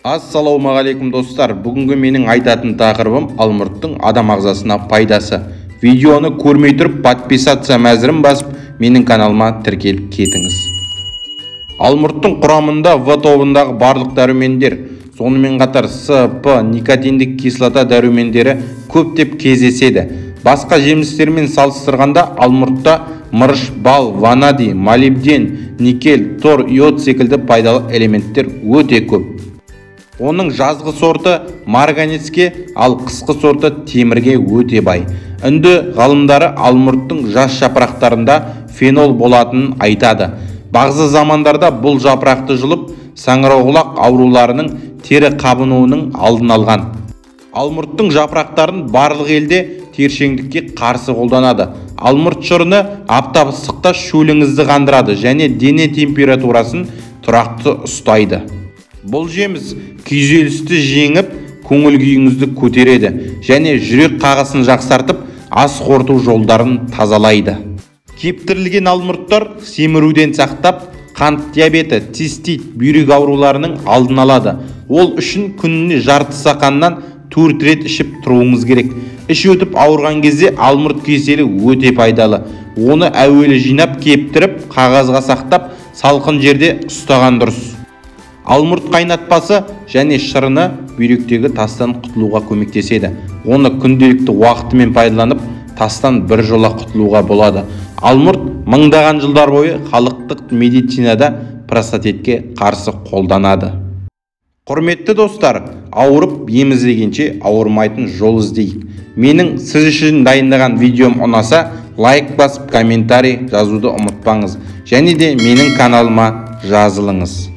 Ассалаумағалейкум достар. Бүгінгі менің айтатын тақырыбым алмұрттың адам ағзасына пайдасы. Видеоны көрмей тұрып подписаться мәзірін басып, менің каналыма тіркеліп кетіңіз. Алмұрттың құрамында В тобындағы барлық дәрумендер, сонымен қатар С, П, никотиндік кислота дәрумендері көптеп кездеседі. Басқа жемістермен салыстырғанда алмұртта мырыш, бал, ванадий, молибден, никель, тор, йод секілді пайдалы элементтер өте көп. Оның жазғы сорты марганецке, ал қысқы сорты темірге өте бай. Үнді ғалымдары алмұрттың жас жапырақтарында фенол болатынын айтады. Бағзы замандарда бұл жапырақты жұлып, саңырауқұлақ ауруларының тері қабынуының алдын алған. Алмұрттың жапырақтарын барлық елде тершеңдікке қарсы қолданады. Алмұрт шырыны аптап ыстықта шөліңізді қандырады және дене температурасын тұрақты ұстайды. Бұл жеміс күйзелісті жеңіп, көңіл күйіңізді көтереді және жүрек қағысын жақсартып, ас қорыту жолдарын тазалайды. Кептірілген алмұрттар семіруден сақтап, қант диабеті, цистит, бүйрек ауруларының алдын алады. Ол үшін күніне жарты стақаннан 4 рет ішіп тұруыңыз керек. Іш өтіп ауырған кезде алмұрт кеселі өте пайдалы. Оны әуелі жинап, кептіріп, қағазға сақтап, салқын жерде ұстаған дұрыс. Алмұрт қайнатпасы және шырыны бүйректегі тастан құтылуға көмектеседі. Оны күнделікті уақытымен пайдаланып, тастан бір жола құтылуға болады. Алмұрт мыңдаған жылдар бойы халықтық медицинада простатитке қарсы қолданады. Құрметті достар, ауырып ем іздегенше ауырмайтын жол іздейік. Менің сіз үшін дайындаған видеом ұнаса, лайк басып, комментарий жазуды ұмытпаңыз. Және де менің каналыма жазылыңыз.